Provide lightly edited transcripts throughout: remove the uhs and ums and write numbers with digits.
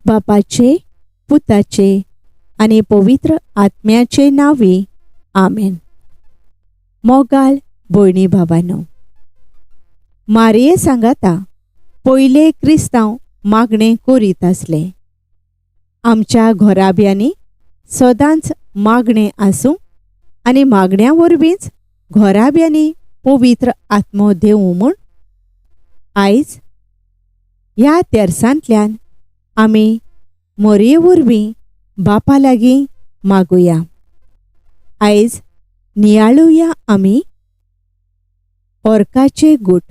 बापाचे, पुताचे आनी पवित्र आत्म्याचे नांवी, आमेन. मोगाल भयणी भावानो, मारये सांगाता पयले क्रिस्तांव मागणें करीत आसले. आमच्या घराब्यांनी सदांच मागणें आसूं आनी मागण्या वरवींच घराब्यांनी पवित्र आत्मो देवूं म्हूण आयज ह्या तेर्सांतल्यान आमी मोरये वरवीं बापा लागीं मागुया. आयज नियाळुया आमी ऑर्काचे गूट.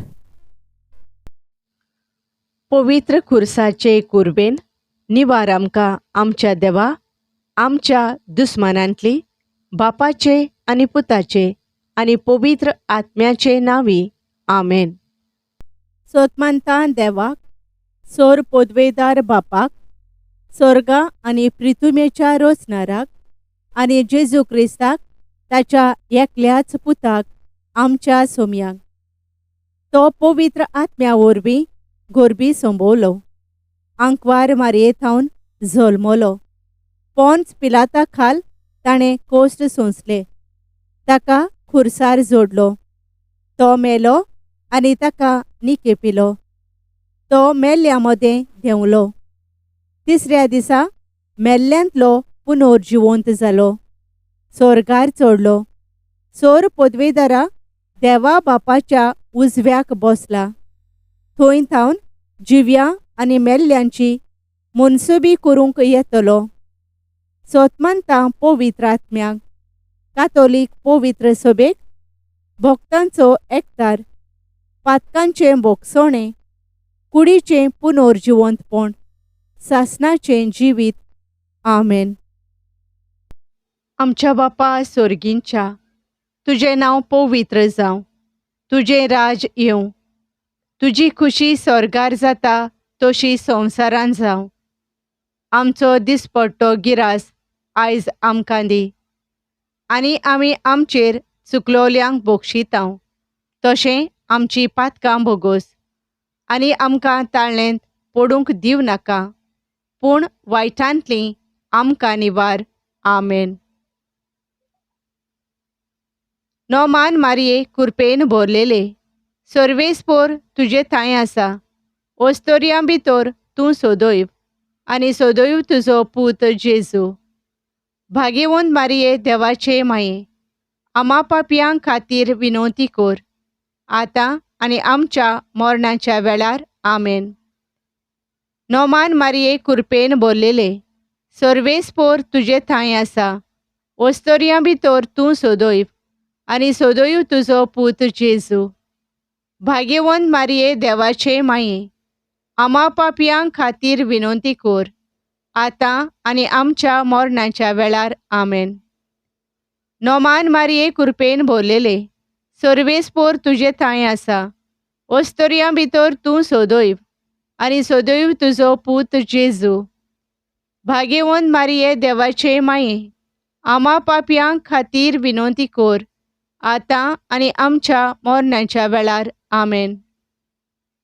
पवित्र खुर्साचे कुर्बेन निवार आमकां आमच्या देवा, आमच्या दुस्मानांतली, बापाचे आनी पुताचे आनी पवित्र आत्म्याचे नांवी, आमेन. सोतमानता देवाक, सोर पोदवेदार बापाक, सोर्गा आनी प्रिथुमेच्या रोचनाराक आनी जेजू क्रिस्ताक ताच्या एकल्याच पुताक आमच्या सोमयांक, तो पवित्र आत्म्या वरवीं गोरबी संबवलो, आंकवार मारये थावन जल्मलो, पोन्स पिलाता खाल ताणें कोश्ट सोंसले, ताका खुर्सार जोडलो, तो मेलो आनी ताका निकेपिलो, तो मेल्ल्या मदें देंवलो, तिसऱ्या दिसा मेल्ल्यांतलो पुनर्जिवंत जालो, सोर्गार चडलो, सोर पदवेदारा देवा बापाच्या उजव्याक बसला, थंय थावन जिव्या आनी मेल्ल्यांची मनसुबी करूंक येतलो. सोतमानता पवित्र आत्म्याक, कातोलीक पवित्र सभेक, भक्तांचो एकतार, पातकांचें भोगसणें, कुडीचें पुनर्जिवंतपण, सासणाचें जिवीत, आमेन. आमच्या बापा सोर्गींच्या, तुजें नांव पवित्र जावं, तुजें राज येवं, तुजी खुशी स्वर्गार जाता तशी संवसारान जावं. आमचो दिसपट्टो गिरास आयज आमकां दी आनी आमी आमचेर चुकलोल्यांक बोगशितांव तशें आमची पातकां भोगोस आनी आमकां ताळ्ळेंत पडूंक दिवं नाका, पूण वायटांतली आमकां निवार, आमेन. नोमान मारये कुरपेन भरलेले, सर्वेस्पोर तुजे थांय आसा, ओस्तोरयां भितर तूं सोदयव आनी सोदयव तुजो पूत जेजू. भागेवंत मारये देवाचे माये, आमा पापयां खातीर विनवती कर, आतां आनी आमच्या मरणाच्या वेळार, आमेन. नोमान मारये कुरपेन भरलेले, सर्वेस्पोर तुजे थांय आसा, ओस्तोरयां भितर तूं सोदयव आनी सोदयव तुजो पूत जेजू. भाग्यवंत मारये देवाचे माये, आमा पापयां खातीर विनवती कर, आतां आनी आमच्या मरणाच्या वेळार, आमेन. नोमान मारये कुरपेन भरलेले, सर्वेस्पोर तुजे थांय आसा, ओस्तोरयां भितर तूं सोदयव आनी सोदयव तुजो पूत जेजू. भाग्यवंत मारये देवाचे माये, आमा पापयां खातीर विनवती कर, आतां आनी आमच्या मरणाच्या वेळार, आमेन.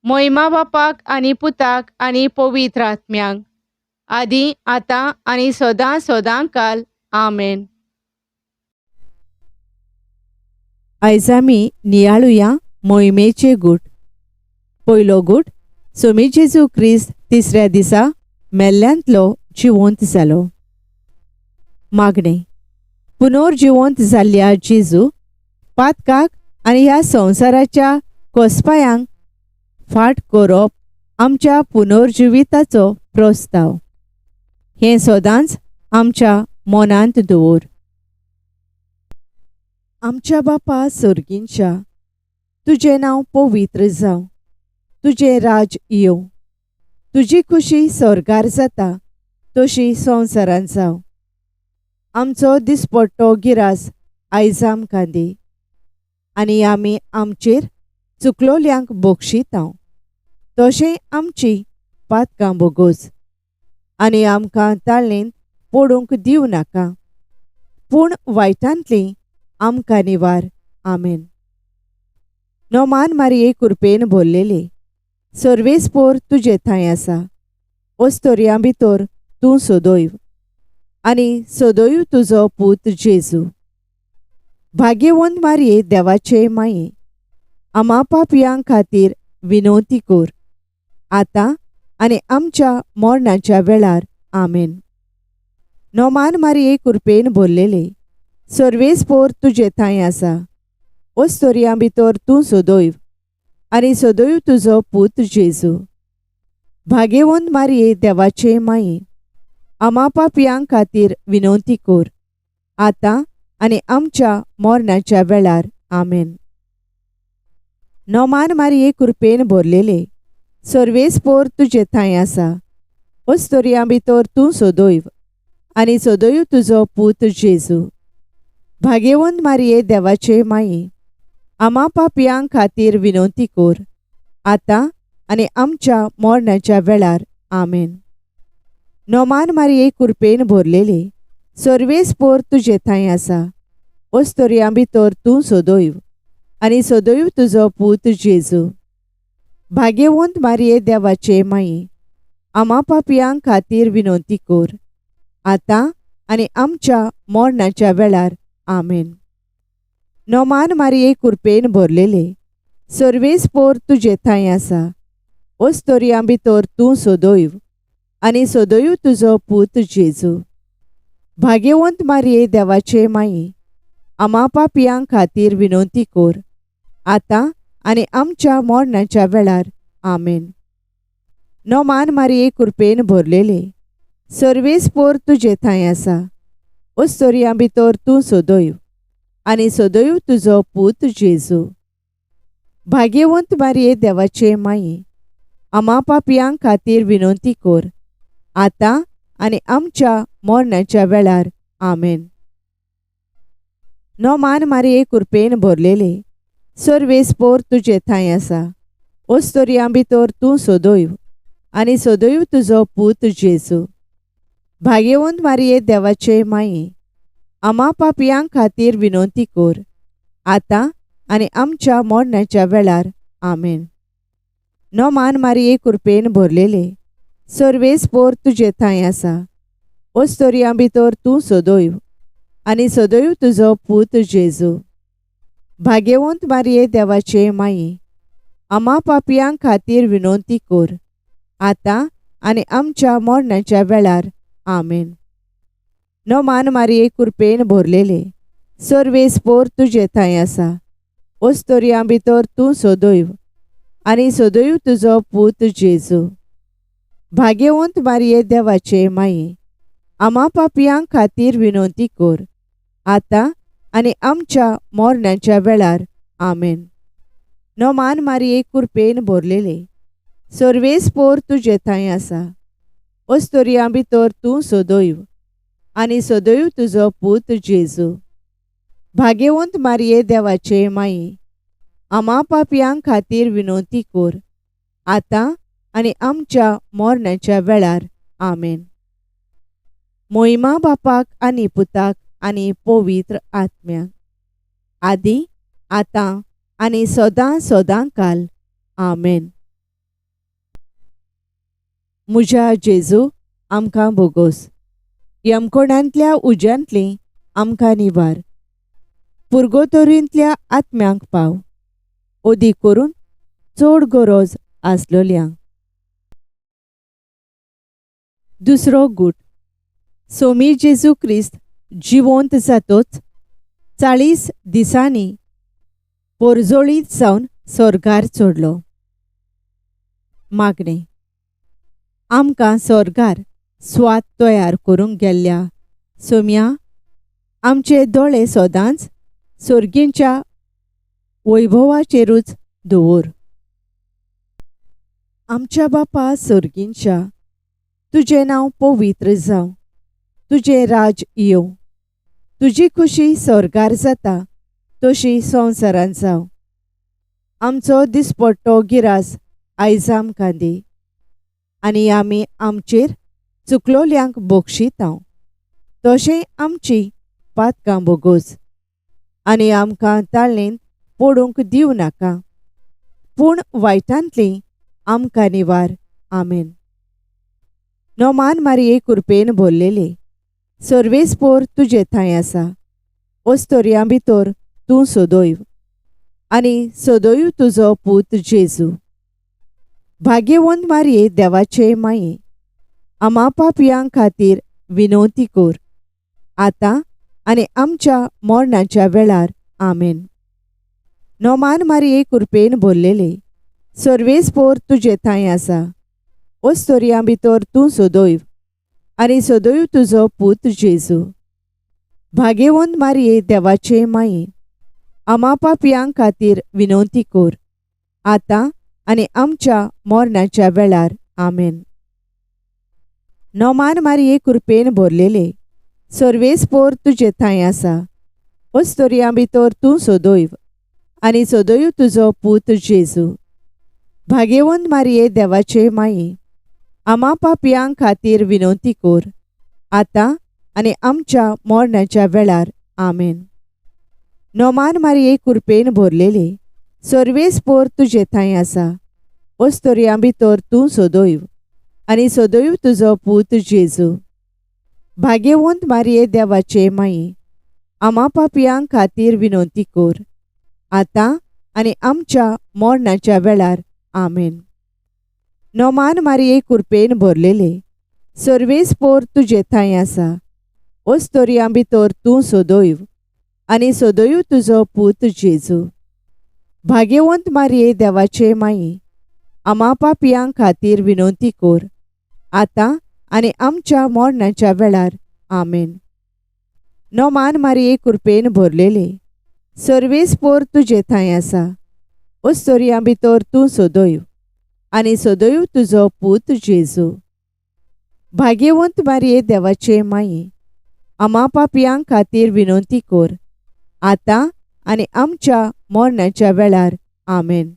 मोहिमा बापाक आनी पुताक आनी पवित्र आत्म्यांक, आदी आतां आनी सदां सदां काल, आमेन. आयज आमी नियाळुया मोहिमेचे गूट. पयलो गूट, सोमी जेजू क्रिस्त तिसऱ्या दिसा मेल्ल्यांतलो जिवंत जालो. मागणें. पुनर्जिवंत जाल्ल्या जेजू, पातकाक आनी ह्या संवसाराच्या कोसपायांक फाट करप आमच्या पुनर्जिविताचो प्रस्ताव, हें सदांच आमच्या मनांत दवर. आमच्या बापा सर्गींच्या, तुजें नांव पवित्र जावं, तुजें राज येवं, तुजी खुशी स्वर्गार जाता तशी संवसारांत जावं. आमचो दिसपट्टो गिरास आयज आमकां दी आनी आमी आमचेर चुकलोल्यांक बोगशितांव तशें आमची पातकां बोगोस आनी आमकां ताळ्ळेंत पडूंक दिवं नाका, पूण वायटांतली आमकां निवार, आमेन. नोमान मारये कुरपेन भरलेले, सर्वेस्पोर तुजे थंय आसा, ओस्तोरयां भितर तूं सदैव आनी सदैव तुजो पूत जेजू. भाग्यवंत मारये देवाचे माये, आमा पापयां खातीर विनवती कर, आतां आनी आमच्या मरणाच्या वेळार. आमेन. नोमान मारये कृपेन भरलेले, सर्वेस्पोर तुजे थांय आसा. ओस्तोरयां भितर तूं सदैव आनी सदैव तुजो पूत जेजू. भाग्यवंत मारये देवाचे माये, आमा पापयां खातीर विनवती कर, आतां आनी आमच्या मरणाच्या वेळार. आमेन. नोमान मारये कृपेन भरलेले, सर्वेस्पोर तुजे थांय आसा. ओस्तोरयां भितर तूं सदैव आनी सदैव तुजो पूत जेजू. भाग्यवंत मारये देवाचे माये, आमा पापयां खातीर विनवती कर, आतां आनी आमच्या मरणाच्या वेळार. आमेन. नोमान मारये कृपेन भरलेले, सर्वेस्पोर तुजे थांय आसा. ओस्तोरयां भितर तूं सदैव आनी सदैव तुजो पूत जेजू. भाग्यवंत मारये देवाचे माये, आमा पापयां खातीर विनवती कर, आतां आनी आमच्या मरणाच्या वेळार. आमेन. नोमान मारये कृपेन भरलेले, सर्वेस्पोर तुजे थांय आसा. ओस्तोरयां भितर तूं सदैव आनी सदैव तुजो पूत जेजू. भाग्यवंत मारये देवाचे माये, आमा पापयां खातीर विनवती कर, आतां आनी आमच्या मरणाच्या वेळार. आमेन. नोमान मारये कृपेन भरलेले, सर्वेस्पोर तुजे थांय आसा. ओस्तोरयां भितर तूं सदैव आनी सदैव तुजो पूत जेजू. भाग्यवंत मारये देवाचे माये, आमा पापयां खातीर विनवती कर, आतां आनी आमच्या मरणाच्या वेळार. आमेन. नोमान मारये कृपेन भरलेले, सर्वेस्पोर तुजे थांय आसा. ओस्तोरयां भितर तूं सदैव आनी सदैव तुजो पूत जेजू. भाग्यवंत मारये देवाचे माये, आमा पापयां खातीर विनवती कर, आतां आनी आमच्या मरणाच्या वेळार. आमेन. नोमान मारये कृपेन भरलेले, सर्वेस्पोर तुजे थांय आसा. ओस्तोरयां भितर तूं सदैव आनी सदैव तुजो पूत जेजू. भाग्यवंत मारये देवाचे माये, आमा पापयां खातीर विनवती कर, आतां आनी आमच्या मरणाच्या वेळार. आमेन. नोमान मारये कृपेन भरलेले, सर्वेस्पोर तुजे थांय आसा. ओस्तोरयां भितर तूं सदैव आनी सदैव तुजो पूत जेजू. भाग्यवंत मारये देवाचे माये, आमा पापयां खातीर विनवती कर, आतां आनी आमच्या मरणाच्या वेळार. आमेन. नोमान मारये कृपेन भरलेले, सर्वेस्पोर तुजे थांय आसा. ओस्तोरयां भितर तूं सदैव आनी सदैव तुजो पूत जेजू. भाग्यवंत मारये देवाचे माये, आमा पापयां खातीर विनवती कर, आतां आनी आमच्या मरणाच्या वेळार. आमेन. मोहिमा बापाक आनी पुताक आनी पवित्र आत्म्याक, आदी आतां आनी सदां सदां काल. आमेन. म्हज्या जेजू, आमकां बोगोस. यमकोणांतल्या उज्यांतली आमकां निवार. पुर्गोतोरींतल्या आत्म्यांक पाव, ओदी करून चड गरज आसलोल्यांक. दुसरो गूट. सोमी जेजू क्रिस्त जिवंत जातोच 40 दिसांनी पोरजोळीत जावन स्वर्गार चडलो. मागणें. आमकां स्वर्गार स्वाद तयार करूंक गेल्ल्या सोम्या, आमचे दोळे सदांच सर्गींच्या वैभवाचेरूच दवर. आमच्या बापा सर्गींच्या, तुजें नांव पवित्र जावं, तुजें राज येवं, तुजी खुशी स्वर्गार जाता तशी संवसारांत जावं. आमचो दिसपट्टो गिरास आयज आमकां दी, आनी आमी आमचेर चुकलोल्यांक बक्षितांव तशें आमची पातकां बोगोस, आनी आमकां ताळणेंत पडूंक दिवं नाका, पूण वायटांतली आमकां निवार. आमेन. नोमान मारये कुरपेन भरलेले सर्वेस्पोर तुजे थंय आसा ओस्तोरयां भितर तूं सदैव आनी सदैव तुजो पूत जेजू. भाग्यवंत मारये देवाचे माये आमा पापयां खातीर विनवती कर आतां आनी आमच्या मरणाच्या वेळार. आमेन. नोमान मारये कुरपेन भरलेले सर्वेस्पोर तुजे थंय आसा ओस्तोरयां भितर तूं सदैव आनी सदैव तुजो पूत जेजू. भाग्यवंत मारये देवाचे माये आमा पापयां खातीर विनवती कर आतां आनी आमच्या मरणाच्या वेळार. आमेन. नोमान मारये कुरपेन भरलेले सर्वेस्पोर तुजे थंय आसा ओस्तोरयां भितर तूं सदैव आनी सदैव तुजो पूत जेजू. भाग्यवंत मारये देवाचे माये आमा पापयां खातीर विनवती कर आतां आनी आमच्या मरणाच्या वेळार. आमेन. नोमान मारये कुरपेन भरलेले सर्वेस्पोर तुजे थंय आसा ओस्तोरयां भितर तूं सदैव आनी सदैव तुजो पूत जेजू. भाग्यवंत मारये देवाचे माये आमा पापयां खातीर विनवती कर आतां आनी आमच्या मरणाच्या वेळार. आमेन. नोमान मारये कुरपेन भरलेले सर्वेस्पोर तुजे थंय आसा ओस्तोरयां भितर तूं सदैव आनी सदैव तुजो पूत जेजू. भाग्यवंत मारये देवाचे माये आमा पापयां खातीर विनवती कर आतां आनी आमच्या मरणाच्या वेळार. आमेन. नोमान मारये कुरपेन भरलेले सर्वेस्पोर तुजे थंय आसा ओस्तोरयां भितर तूं सदैव आनी सदैव तुजो पूत जेजू. भाग्यवंत मारये देवाचे माये आमा पापयां खातीर विनवती कर आतां आनी आमच्या मरणाच्या वेळार. आमेन.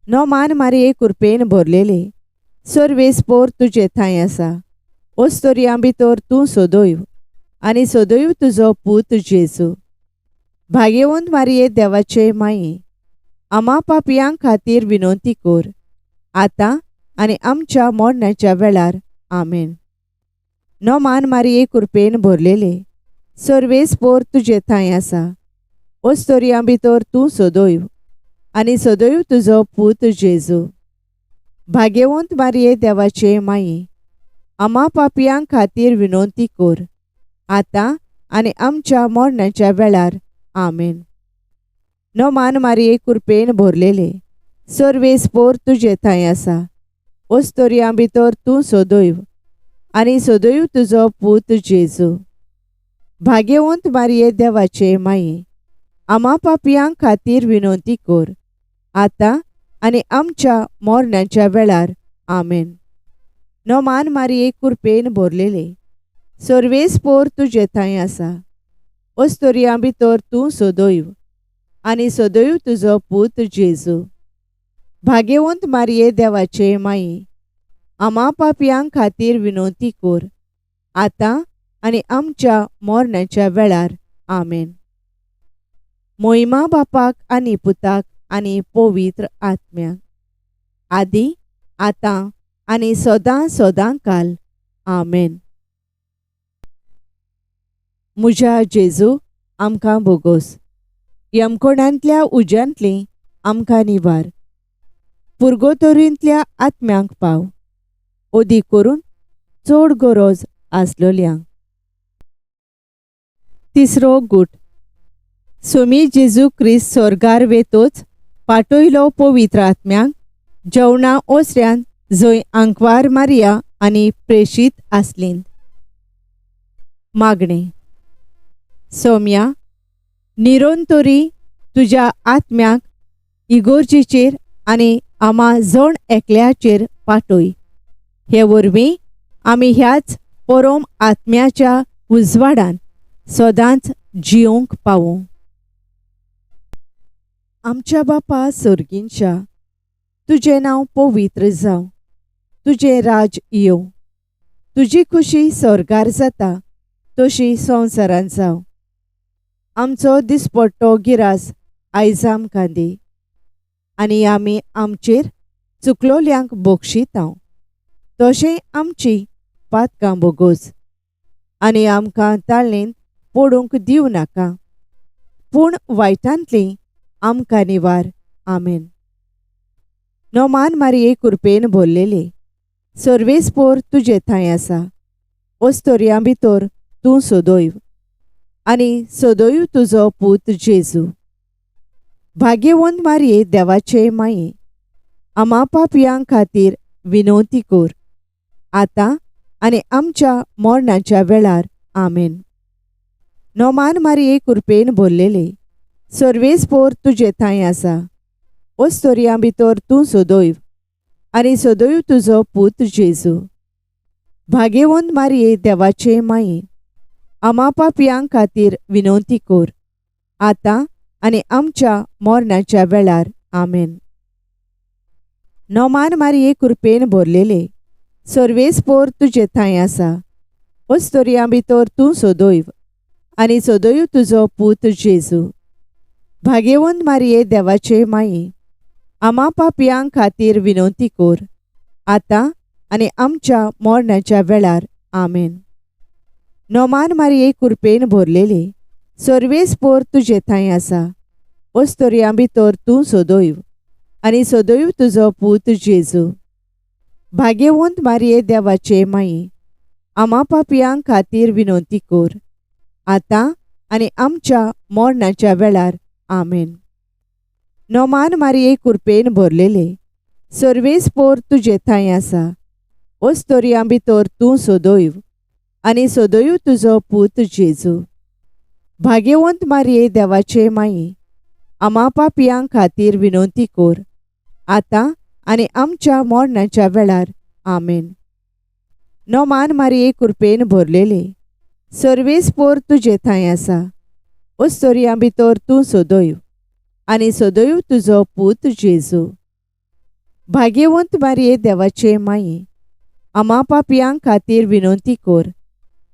नोमान मारये कुरपेन भरलेले सर्वेस्पोर तुजे थंय आसा ओस्तोरयां भितर तूं सदैव आनी सदैव तुजो पूत जेजू. भाग्यवंत मारये देवाचे माये आमा पापयां खातीर विनवती कर आतां आनी आमच्या मरणाच्या वेळार. आमेन. नोमान मारये कुरपेन भरलेले सर्वेस्पोर तुजे थंय आसा ओस्तोरयां भितर तूं सदैव आनी सदैव तुजो पूत जेजू. भाग्यवंत मारये देवाचे माये आमा पापयां खातीर विनवती कर आतां आनी आमच्या मरणाच्या वेळार. आमेन. नोमान मारये कुरपेन भरलेले सर्वेस्पोर तुजे थंय आसा ओस्तोरयां भितर तूं सदैव आनी सदैव तुजो पूत जेजू. भाग्यवंत मारये देवाचे माये आमा पापयां खातीर विनवती कर आतां आनी आमच्या मरणाच्या वेळार. आमेन. नोमान मारये कुरपेन भरलेले सर्वेस्पोर तुजे थंय आसा ओस्तोरयां भितर तूं सदैव आनी सदैव तुजो पूत जेजू. भाग्यवंत मारये देवाचे माये आमा पापयां खातीर विनवती कर आतां आनी आमच्या मरणाच्या वेळार. आमेन. मोहिमा बापाक आनी पुताक आनी पवित्र आत्म्याक, आदी आतां आनी सदां सदां काल. आमेन. म्हज्या जेजू आमकां बोगोस, यमकोणांतल्या उज्यांतली आमकां निवार, पुर्गोतोरींतल्या आत्म्यांक पाव, ओदी करून चड गरज आसलोल्यांक. तिसरो गूट. सोमी जेजू क्रिस्त स्वर्गार वेतोच पाटयलो पवित्र आत्म्यांक जेवणा ओसऱ्यान जंय आंकवार मारिया आनी प्रेशीत आसलीं. मागणें. सोम्या निरंतरी तुज्या आत्म्याक इगोर्जेचेर आनी आमा जण एकल्याचेर पाटय. हे वरवीं आमी ह्याच परोम आत्म्याच्या उजवाडान सदांच जियोंक पावूं. आमच्या बापा सर्गींच्या, तुजें नांव पवित्र जावं, तुजें राज येवं, तुजी खुशी स्वर्गार जाता तशी संवसारांत जावं. आमचो दिसपट्टो गिरास आयज आमकां दी आनी आमी आमचेर चुकलोल्यांक बक्षितांव तशें आमची पातकां बोगोस आनी आमकां ताळेंत पडूंक दिवं नाका, पूण वायटांतली आमकां निवार. आमेन. नोमान मारिये कुरपेन भरलेले, सर्वेस्पोर तुजे थंय आसा, ओस्तोरयां भितर तूं सदैव आनी सदैव तुजो पूत जेजू. भाग्यवंत मारिये देवाचे माये, आमा पापयां खातीर विनवती कर, आतां आनी आमच्या मरणाच्या वेळार. आमेन. नोमान मारिये कुरपेन भरलेले, सर्वेस्पोर तुजे थंय आसा, ओस्तोरयां भितर तूं सदैव आनी सदैव तुजो पूत जेजू. भाग्यवंत मारिये देवाचे माये, आमा पापयां खातीर विनवती कर, आतां आनी आमच्या मरणाच्या वेळार. आमेन. नोमान मारिये कुरपेन भरलेले, सर्वेस्पोर तुजे थंय आसा, ओस्तोरयां भितर तूं सदैव आनी सदैव तुजो पूत जेजू. भाग्यवंत मारिये देवाचे माये, आमा पापयां खातीर विनवती कर, आतां आनी आमच्या मरणाच्या वेळार. आमेन. नोमान मारिये कुरपेन भरलेले, सर्वेस्पोर तुजे थंय आसा, ओस्तोरयां भितर तूं सदैव आनी सदैव तुजो पूत जेजू. भाग्यवंत मारिये देवाचे माये, आमा पापयां खातीर विनवती कर, आतां आनी आमच्या मरणाच्या वेळार. आमेन. नोमान मारिये कुरपेन भरलेले, सर्वेस्पोर तुजे थंय आसा, ओस्तोरयां भितर तूं सदैव आनी सदैव तुजो पूत जेजू. भाग्यवंत मारिये देवाचे माये, आमा पापयां खातीर विनवती कर, आतां आनी आमच्या मरणाच्या वेळार. आमेन. नोमान मारिये कुरपेन भरलेले, सर्वेस्पोर तुजे थंय आसा, ओस्तोरयां भितर तूं सदैव आनी सदैव तुजो पूत जेजू. भाग्यवंत मारिये देवाचे माये, आमा पापयां खातीर विनवती कर,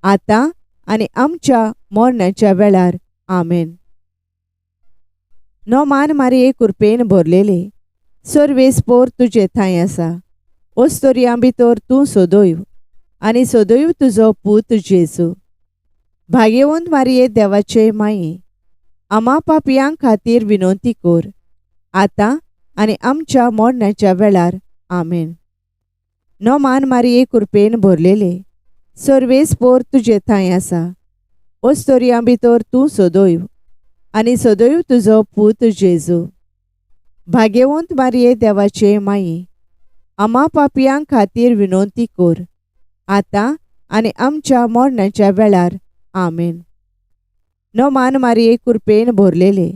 आतां आनी आमच्या मरणाच्या वेळार. आमेन. नोमान मारिये कुरपेन भरलेले, सर्वेस्पोर तुजे थंय आसा, ओस्तोरयां भितर तूं सदैव आनी सदैव तुजो पूत जेजू. भाग्यवंत मारिये देवाचे माये, आमा पापयां खातीर विनवती कर, आतां आनी आमच्या मरणाच्या वेळार. आमेन. नोमान मारिये कुरपेन भरलेले, सर्वेस्पोर तुजे थंय आसा, ओस्तोरयां भितर तूं सदैव आनी सदैव तुजो पूत जेजू. भाग्यवंत मारिये देवाचे माये, आमा पापयां खातीर विनवती कर, आतां आनी आमच्या मरणाच्या वेळार. आमेन. नोमान मारिये कुरपेन भरलेले,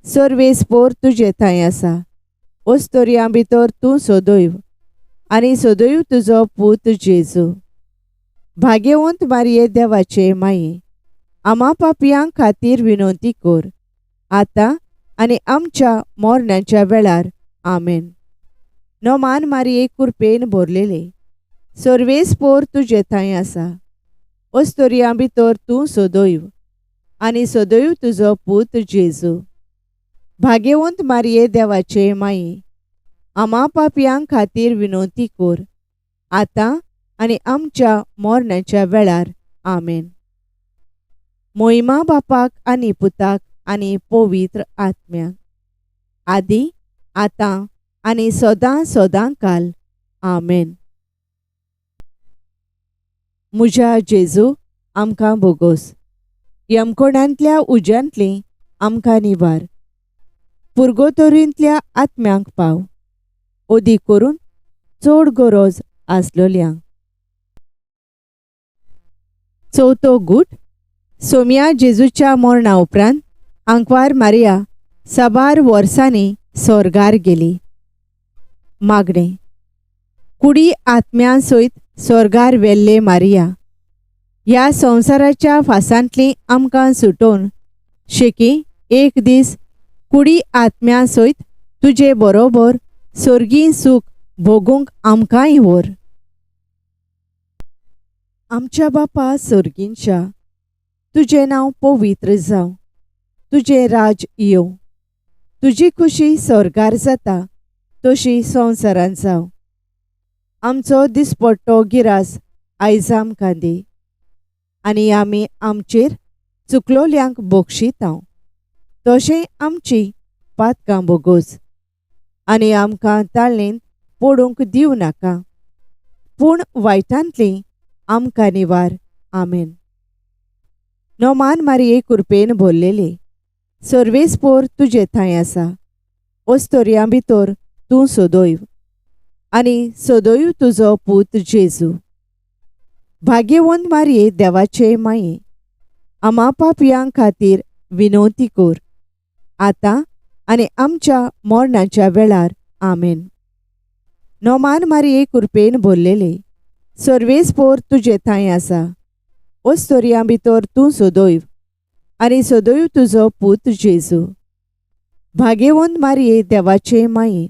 सर्वेस्पोर तुजे थंय आसा, ओस्तोरयां भितर तूं सदैव आनी सदैव तुजो पूत जेजू. भाग्यवंत मारिये देवाचे माये, आमा पापयां खातीर विनवती कर, आतां आनी आमच्या मरणाच्या वेळार. आमेन. नोमान मारिये कुरपेन भरलेले, सर्वेस्पोर तुजे थंय आसा, ओस्तोरयां भितर तूं सदैव आनी सदैव तुजो पूत जेजू. भाग्यवंत मारिये देवाचे माये, आमा पापयां खातीर विनवती कर, आतां आनी आमच्या मरणाच्या वेळार. आमेन. मोहिमा बापाक आनी पुताक आनी पवित्र आत्म्याक, आदी आतां आनी सदां सदां काल. आमेन. म्हज्या जेजू, आमकां बोगोस, यमकोणांतल्या उज्यांतली आमकां निवार, पुर्गोतोरींतल्या आत्म्यांक पाव, ओदी करून चड गरज आसलोल्यांक. चवथो गूट. सोम्या जेजूच्या मरणा उपरांत आंकवार मारिया साबार वर्सांनी स्वर्गार गेली. मागणें. कुडी आत्म्या सयत स्वर्गार वेल्ले मारिया, ह्या संवसाराच्या फासांतली आमकां सुटोवन शेकी एक दीस कुडी आत्म्या सयत तुजे बरोबर स्वर्गीय सूख भोगूंक आमकांय व्हर. आमच्या बापा सर्गींच्या, तुजें नांव पवित्र जावं, तुजें राज येवं, तुजी खुशी स्वर्गार जाता तशी संवसारांत जावं. आमचो दिसपट्टो गिरास आयज आमकां दी आनी आमी आमचेर चुकलोल्यांक बक्षितांव तशें आमची पातकां बोगोस आनी आमकां ताळेंत पडूंक दिवं नाका पूण वायटांतली आमकां निवार. आमेन. नोमान मारये कुरपेन भरलेली सर्वेस्पोर तुजे थंय आसा ओस्तोरयां भितर तूं सदैव आनी सदैव तुजो पूत जेजू. भाग्यवंत मारये देवाचे माये आमा पापयां खातीर विनवती कर आतां आनी आमच्या मरणाच्या वेळार. आमेन. नोमान मारये कुरपेन भरलेले सर्वेस्पोर तुजे थंय आसा ओस्तोरयां भितर तूं सदैव आनी सदैव तुजो पूत जेजू. भाग्यवंत मारये देवाचे माये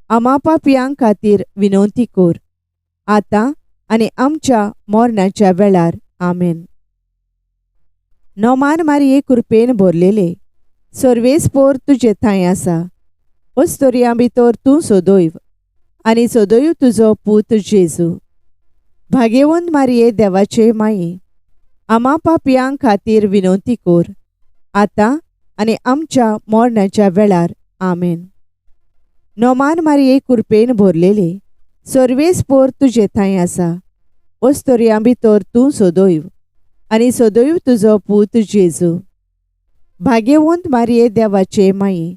आमा पापयां खातीर विनवती कर आतां आनी आमच्या मरणाच्या वेळार. आमेन. नोमान मारये कुरपेन भरलेले सर्वेस्पोर तुजे थंय आसा ओस्तोरयां भितर तूं सदैव आनी सदैव तुजो पूत जेजू. भाग्यवंत मारये देवाचे माये आमा पापयां खातीर विनवती कर आतां आनी आमच्या मरणाच्या वेळार. आमेन. नोमान मारये कुरपेन भरलेले सर्वेस्पोर तुजे थंय आसा ओस्तोरयां भितर तूं सदैव आनी सदैव तुजो पूत जेजू. भाग्यवंत मारये देवाचे माये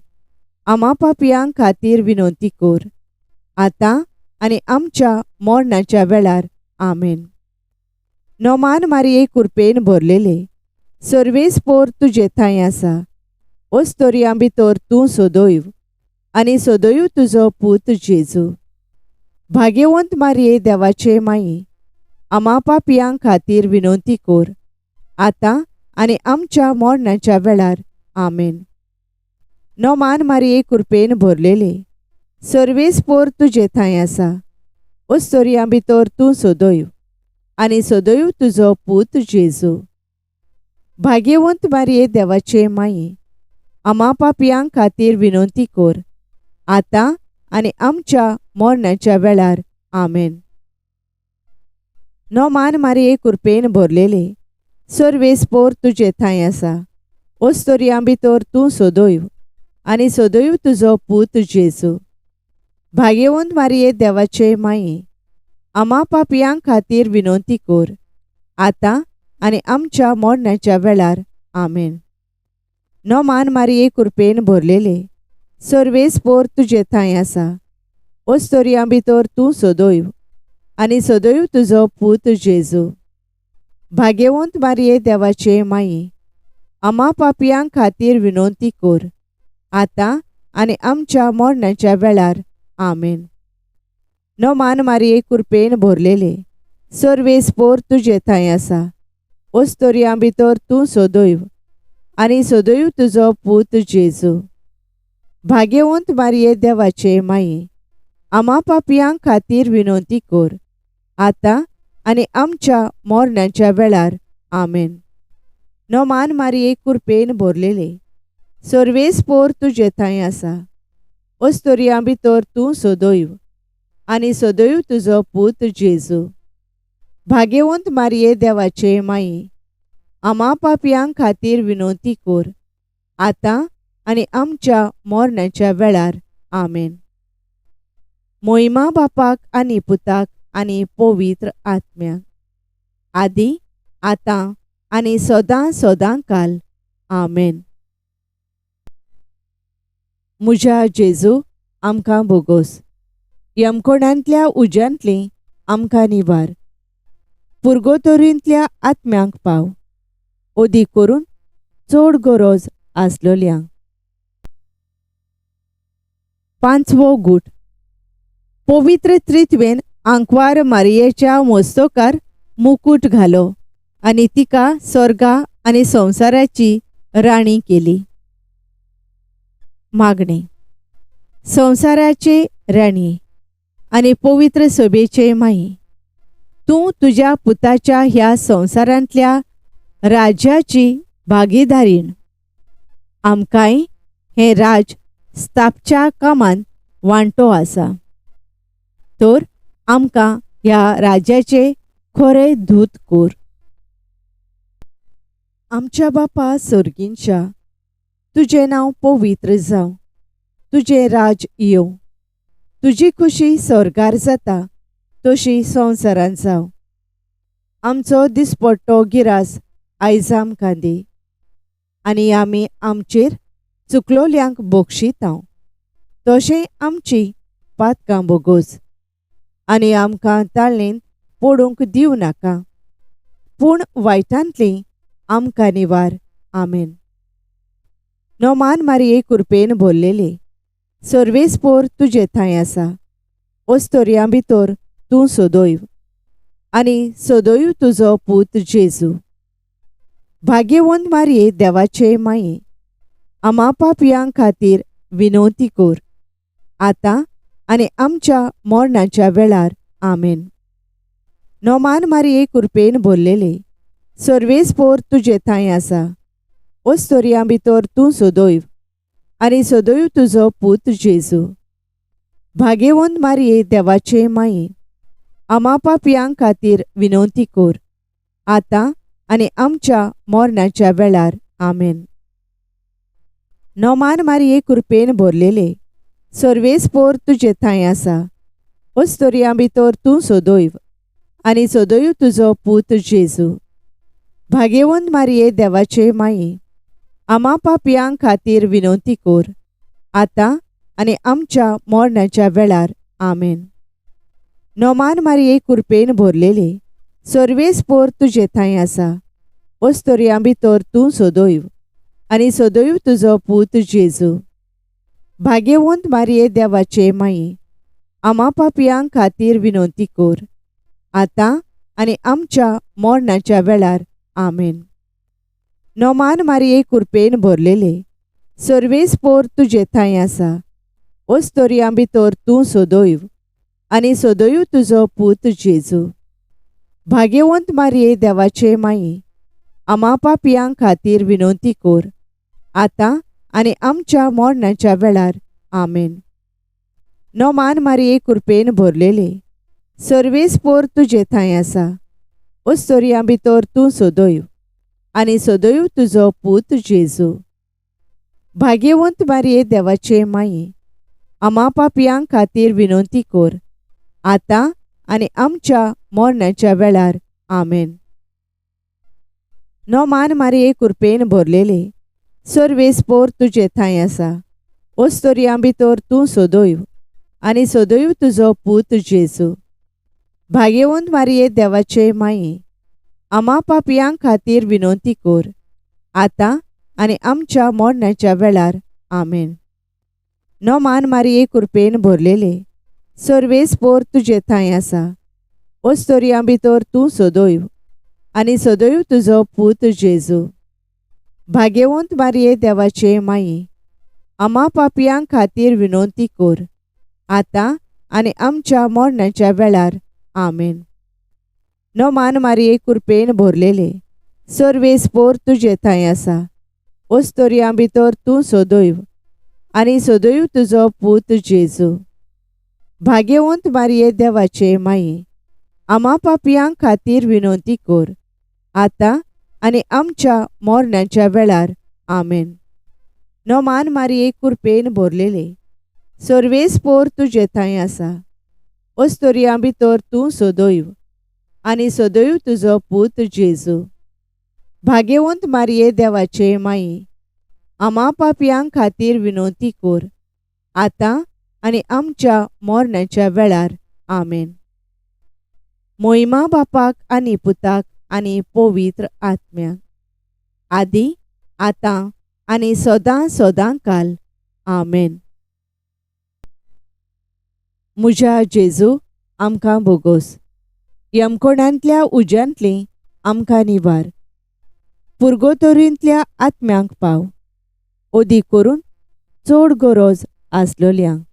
आमा पापयां खातीर विनवती कर आतां आनी आमच्या मरणाच्या वेळार. आमेन. नोमान मारये कुरपेन भरलेले सर्वेस्पोर तुजे थंय आसा ओस्तोरयां भितर तूं सदैव आनी सदैव तुजो पूत जेजू. भाग्यवंत मारये देवाचे माये आमा पापयां खातीर विनवती कर आतां आनी आमच्या मरणाच्या वेळार. आमेन. नोमान मारये कुरपेन भरलेले सर्वेस्पोर तुजे थंय आसा ओस्तोरयां भितर तूं सदैव आनी सदैव तुजो पूत जेजू. भाग्यवंत मारये देवाचे माये आमा पापयां खातीर विनवती कर आतां आनी आमच्या मरणाच्या वेळार. आमेन. नोमान मारये कुरपेन भरलेले सर्वेस्पोर तुजे थंय आसा ओस्तोरयां भितर तूं सदैव आनी सदैव तुजो पूत जेजू. भाग्यवंत मारये देवाचे माये आमा पापयां खातीर विनवती कर आतां आनी आमच्या मरणाच्या वेळार. आमेन. नोमान मारये कुरपेन भरलेले सर्वेस्पोर तुजे थंय आसा ओस्तोरयां भितर तूं सदैव आनी सदैव तुजो पूत जेजू. भाग्यवंत मारये देवाचे माये आमा पापयां खातीर विनवती कर आतां आनी आमच्या मरणाच्या वेळार. आमेन. नोमान मारये कुरपेन भरलेले सर्वेस्पोर तुजे थंय आसा ओस्तोरयां भितर तूं सदैव आनी सदैव तुजो पूत जेजू. भाग्यवंत मारये देवाचे माये आमा पापयां खातीर विनवती कर आतां आनी आमच्या मरणाच्या वेळार. आमेन. नोमान मारये कुरपेन भरलेले सर्वेस्पोर तुजे थंय आसा ओस्तोरयां भितर तूं सदैव आनी सदैव तुजो पूत जेजू. भाग्यवंत मारये देवाचे माये आमा पापयां खातीर विनवती कर आतां आनी आमच्या मरणाच्या वेळार. आमेन. मोहिमा बापाक आनी पुताक आनी पवित्र आत्म्याक, आदी आतां आनी सदां सदां काल. आमेन. म्हज्या जेजू आमकां बोगोस, यमकोणांतल्या उज्यांतली आमकां निवार, पुर्गोतोरींतल्या आत्म्यांक पाव, ओदी करून चड गरज आसलोल्यांक. पांचवो गूट. पवित्र त्रित्वेन आंकवार मारियेच्या मस्तकार मुकूट घालो आनी तिका स्वर्गा आनी संवसाराची राणी केली. मागणें. संवसाराचे राणी आनी पवित्र सभेचे माई, तूं तुज्या पुताच्या ह्या संवसारांतल्या राज्याची भागीदारीण. आमकांय हें राज स्थापच्या कामांत वांटो आसा, तर आमकां ह्या राज्याचे खरे दूत कोर. आमच्या बापा सर्गींच्या, तुजें नांव पवित्र जावं, तुजें राज येवं, तुजी खुशी स्वर्गार जाता तशी संवसारांत जावं. आमचो दिसपट्टो गिरास आयज आमकां दी आनी आमी आमचेर चुकलोल्यांक बक्षितांव तशें आमची पातकां बोगोस आनी आमकां ताळेंत पडूंक दिवं नाका, पूण वायटांतली आमकां निवार. आमेन. नोमान मारिये कुरपेन भरलेले, सर्वेस्पोर तुजे थंय आसा, ओस्तोरयां भितर तूं सदैव आनी सदैव तुजो पूत जेजू. भाग्यवंत मारिये देवाचे माये, आमा पापयां खातीर विनवती कर, आतां आनी आमच्या मरणाच्या वेळार. आमेन. नोमान मारिये कुरपेन भरलेले, सर्वेस्पोर तुजे थंय आसा, ओस्तोरयां भितर तूं सदैव आनी सदैव तुजो पूत जेजू. भाग्यवंत मारिये देवाचे माये, आमा पापयां खातीर विनवती कर, आतां आनी आमच्या मरणाच्या वेळार. आमेन. नोमान मारिये कुरपेन भरलेले, सर्वेस्पोर तुजे थंय आसा, ओस्तोरयां भितर तूं सदैव आनी सदैव तुजो पूत जेजू. भाग्यवंत मारिये देवाचे माये, आमा पापयां खातीर विनवती कर, आतां आनी आमच्या मरणाच्या वेळार. आमेन. नोमान मारिये कुरपेन भरलेले, सर्वेस्पोर तुजे थंय आसा, ओस्तोरयां भितर तूं सदैव आनी सदैव तुजो पूत जेजू. भाग्यवंत मारिये देवाचे माये, आमा पापयां खातीर विनवती कर, आतां आनी आमच्या मरणाच्या वेळार. आमेन. नोमान मारिये कुरपेन भरलेले, सर्वेस्पोर तुजे थंय आसा, ओस्तोरयां भितर तूं सदैव आनी सदैव तुजो पूत जेजू. भाग्यवंत मारिये देवाचे माये, आमा पापयां खातीर विनवती कर, आतां आनी आमच्या मरणाच्या वेळार. आमेन. नोमान मारिये कुरपेन भरलेले, सर्वेस्पोर तुजे थंय आसा, ओस्तोरयां भितर तूं सदैव आनी सदैव तुजो पूत जेजू. भाग्यवंत मारिये देवाचे माये, आमा पापयां खातीर विनवती कर, आतां आनी आमच्या मरणाच्या वेळार. आमेन. नोमान मारिये कुरपेन भरलेले, सर्वेस्पोर तुजे थंय आसा, ओस्तोरयां भितर तूं सदैव आनी सदैव तुजो पूत जेजू. भाग्यवंत मारिये देवाचे माये, आमा पापयां खातीर विनवती कर, आतां आनी आमच्या मरणाच्या वेळार. आमेन. नोमान मारिये कुरपेन भरलेले, सर्वेस्पोर तुजे थंय आसा, ओस्तोरयां भितर तूं सदैव आनी सदैव तुजो पूत जेजू. भाग्यवंत मारिये देवाचे माये, आमा पापयां खातीर विनवती कर, आतां आनी आमच्या मरणाच्या वेळार. आमेन. नोमान मारिये कुरपेन भरलेले, सर्वेस्पोर तुजे थंय आसा, ओस्तोरयां भितर तूं सदैव आनी सदैव तुजो पूत जेजू. भाग्यवंत मारिये देवाचे माये, आमा पापयां खातीर विनवती कर, आतां आनी आमच्या मरणाच्या वेळार. आमेन. नोमान मारिये कुरपेन भरलेले, सर्वेस्पोर तुजे थंय आसा, ओस्तोरयां भितर तूं सदैव आनी सदैव तुजो पूत जेजू. भाग्यवंत मारिये देवाचे माये, आमा पापयां खातीर विनवती कर, आतां आनी आमच्या मरणाच्या वेळार. आमेन. मोहिमा बापाक आनी पुताक आनी पवित्र आत्म्याक, आदी आतां आनी सदां सदां काल. आमेन. म्हज्या जेजू, आमकां बोगोस, यमकोणांतल्या उज्यांतली आमकां निवार, पुर्गोतोरींतल्या आत्म्यांक पाव, ओदी करून चड गरज आसलोल्यांक.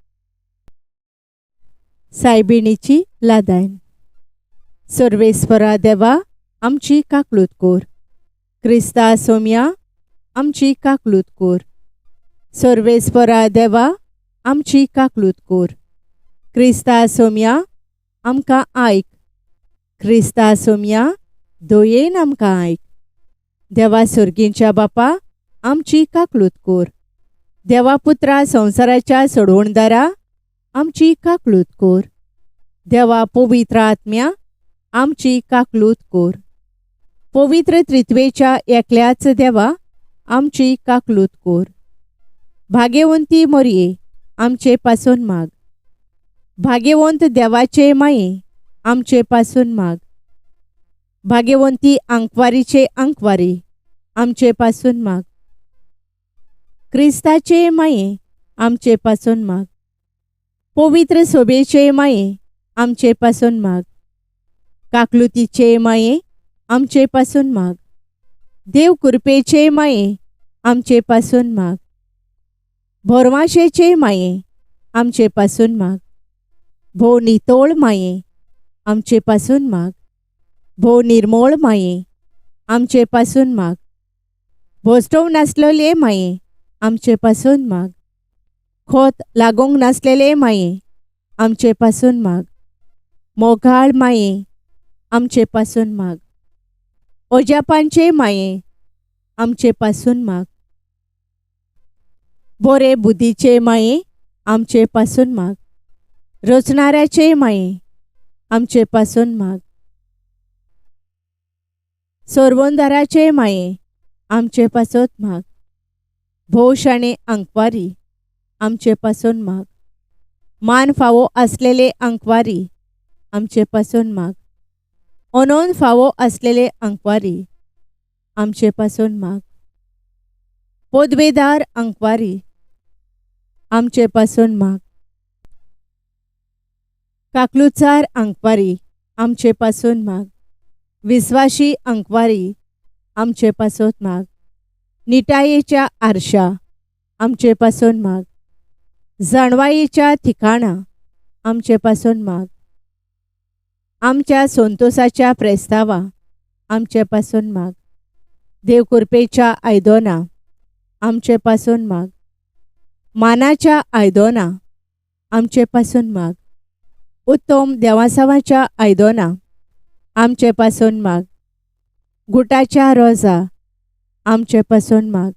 सायबिणीची लादायन. सर्वेस्परा देवा, आमची काकलूत कोर. क्रिस्ता सोम्या, आमची काकलूत कोर. सर्वेस्परा देवा, आमची काकलूत कोर. क्रिस्ता सोम्या, आमकां आयक. क्रिस्ता सोमया, दयेन आमकां आयक. देवा सर्गींच्या बापा, आमची काकळूत कोर. देवा पुत्रा संवसाराच्या सोडवणदारा, आमची काकळूत कोर. देवा पवित्र आत्म्या, आमची काकळूत कोर. पवित्र त्रित्वेच्या एकल्याच देवा, आमची काकळूत कोर. भाग्यवंती मोरये, आमचे पासून माग. भाग्यवंत देवाचे माये, आमचे पासून माग. भाग्यवंती आंकवारीचे आंकवारी, आमचे पासून माग. क्रिस्ताचे माये, आमचे पासून माग. पवित्र सोबेचे माये, आमचे पासून माग. काकलुतीचे माये, आमचे पासून माग. देव कृपेचे माये, आमचे पासून माग. भोरवाशेचे माये, आमचे पासून माग. भोव नितोळ माये, आमचे पासून माग. भोव निर्मोळ माये, आमचे पासून माग. भोसटोव नासलेले माये, आमचे पासून माग. खोत लागूंक नासलेले माये, आमचे पासून माग. मोगाळ माये, आमचे पासून माग. ओजापांचे माये, आमचे पासून माग. बोरे बुद्धीचे माये, आमचे पासून माग. रचणाऱ्याचे माये, आमचे पासून माग. सोरवंदाराचे माये, आमचे पासत माग. भोव शाणे आंकवारी, आमचे पासून माग. मान फावो आसलेले आंकवारी, आमचे पासून माग. अनोन फावो आसलेले आंकवारी, आमचे पासून माग. पदवेदार आंकवारी, आमचे पासून माग. काकलुचार आंकवारी, आमचे पासून माग. विस्वाशी आंकवारी, आमचे पासत माग. निटायेच्या आरशा, आमचे पासून माग. जाणवायेच्या ठिकाणा, आमचे पासून माग. आमच्या संतोसाच्या प्रेस्तावा, आमचे पासून माग. देव कृपेच्या आयदोना, आमचे पासून माग. मानाच्या आयदोना, आमचे पासून माग. उत्तम देवासावाच्या आयदोना, आमचे पासून माग. गुटाच्या रोजा, आमचे पासून माग.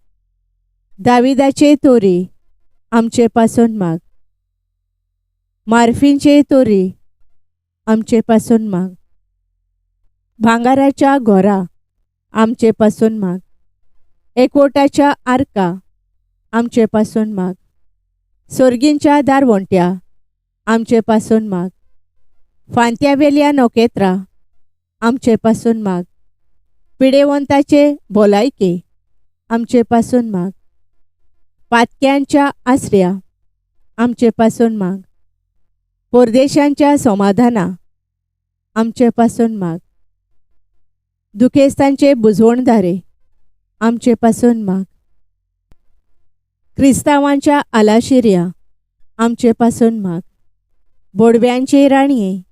दाविदाचे तोरी, आमचे पासून माग. मार्फींचे तोरी, आमचे पासून माग. भांगाराच्या घोरा, आमचे पासून माग. एकवटाच्या आर्का, आमचे पासून माग. सोर्गींच्या दारवंट्या, आमचे पासून माग. फांत्यावेल्या नखेत्रां, आमचे पासून माग. पिडेवंताचे भलायके, आमचे पासून माग. पातक्यांच्या आसऱ्या, आमचे पासून माग. परदेशांच्या समाधाना, आमचे पासून माग. दुखेस्तांचे बुजवणदारे, आमचे पासून माग. क्रिस्तांवांच्या आलाशिऱ्या, आमचे पासून माग. बोडव्यांचे राणये,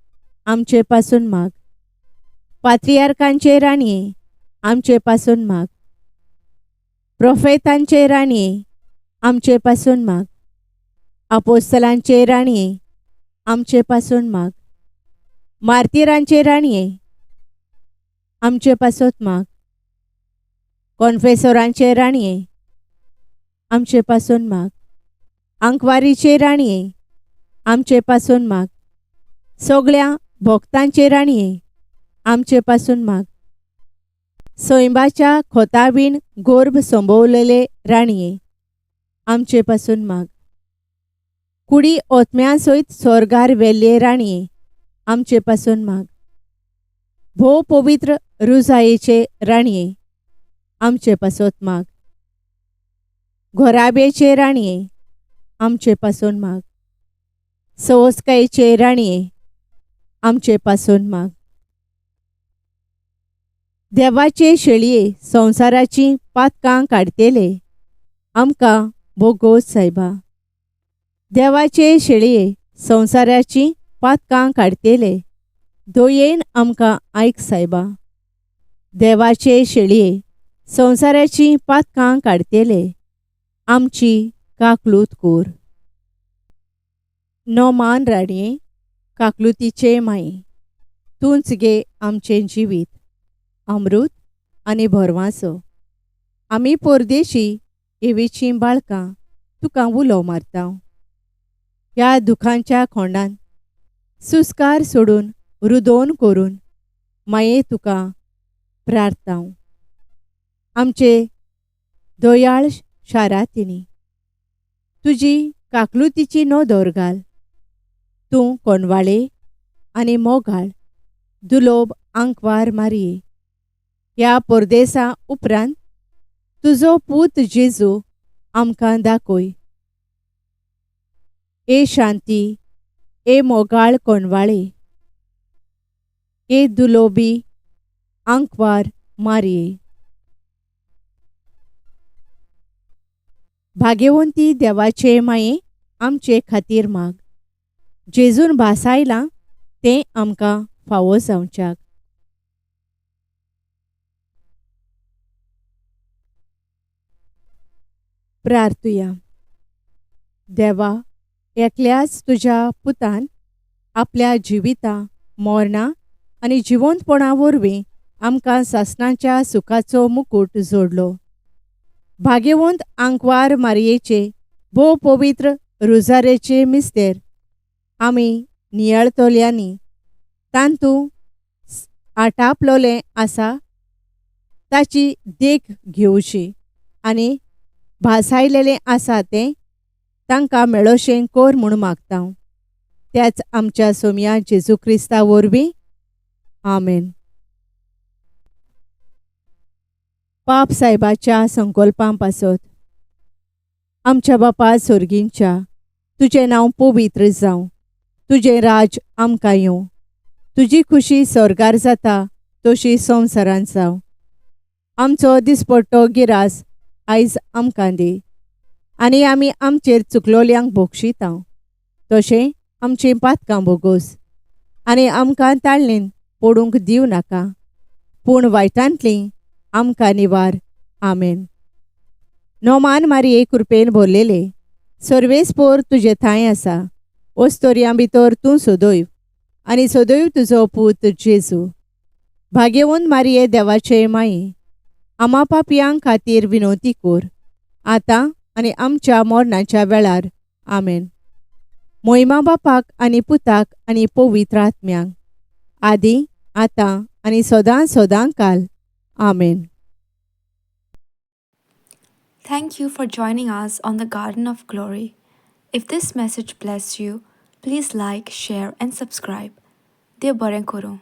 आमचे पासून माग. पात्रियार्कांचे राणये, आमचे पासून माग. प्रोफेतांचे राणये, आमचे पासून माग. आपोस्तलांचे राणये, आमचे पासून माग. मार्तिरांचे राणये, आमचे पासत माग. कॉन्फेसोरांचे राणये, आमचे पासून माग. आंकवारीचे राणये, आमचे पासून माग. सगळ्या भक्तांचे राणये, आमचे पासून माग. सैंबाच्या खोतावीण गोर्भ संभवलेले राणये, आमचे पासून माग. कुडी ओतम्या सयत स्वर्गार वेल्ले राणये, आमचे पासून माग. भोव पवित्र रुजायेचे राणये, आमचे पासत माग. घोराब्याचे राणये, आमचे पासून माग. सवस्कायेचे राणये, आमचे पासून माग. देवाचे शेळये संवसाराची पातकां काडटेले, आमकां भोगोस सायबा. देवाचे शेळये संवसाराची पातकां काडटेले, दयेन आमकां आयक सायबा. देवाचे शेळये संवसाराची पातकां काडटेले, आमची काकलूत कोर. नोमान राणये, काकलुतीचे माई, तूंच गे आमचें जिवीत, अमृत आनी भरवांसो. आमी परदेशी एवीचीं बाळकां तुका उलो मारता. ह्या दुखांच्या खोंडान सुस्कार सोडून रुदोन करून माये तुका प्रार्थांव. आमचे दयाळ शारातिनी तुजी काकलुतीची नदर घाल. तूं कोणवाळे आनी मोगाळ दुलोब आंकवार मारये. ह्या परदेसा उपरांत तुजो पूत जेजू आमकां दाखय. ए शांती, ए मोगाळ कोणवाळे, ए दुलोबी आंकवार मारये. भाग्यवंती देवाचे माये आमचे खातीर माग. जेजून भासायलां तें आमकां फावो जावच्याक. प्रार्थुया. देवा, एकल्याच तुज्या पुतान आपल्या जिविता मरणा आनी जिवंतपणा वरवीं आमकां सासणाच्या सुखाचो मुकूट जोडलो. भाग्यवंत आंकवार मारयेचे भोव पवित्र रुजारेचे मिस्तेर आमी नियाळतल्यांनी तांतू आटापलोलें आसा ताची देख घेवची आनी भासायलेलें आसा तें तांकां मेळोशें कर म्हूण मागता. त्याच आमच्या सोमया जेजू क्रिस्ता वरवीं. आमेन. पाप सायबाच्या संकल्पां पासत. आमच्या बापा सोर्गींच्या, तुजें नांव पवित्र जावं, तुजें राज आमकां येवं, तुजी खुशी स्वर्गार जाता तशी संवसारांत जावं. आमचो दिसपट्टो गिरास आयज आमकां दी आनी आमी आमचेर चुकलोल्यांक भोगशिता तशें आमचीं पातकां भोगोस आनी आमकां ताळणेन पडूंक दिवं नाका, पूण वायटांतलीं आमकां निवार. आमेन. नोमान मारये कृपेन भरलेले सर्वेस्पोर तुजे थांय आसा. ओस्तोरयां भितर तूं सदैव आनी सदैव तुजो पूत जेजू. भाग्यवंत मारये देवाचे माये, आमा पापयां खातीर विनवती कर आतां आनी आमच्या मरणाच्या वेळार. आमेन. मोहिमा बापाक आनी पुताक आनी पवित्र आत्म्यांक, आदी आतां आनी सदां सदां काल. आमेन. Thank you for joining us on the Garden of Glory. If this message blessed you, please like, share, and subscribe. देव बरें करूं.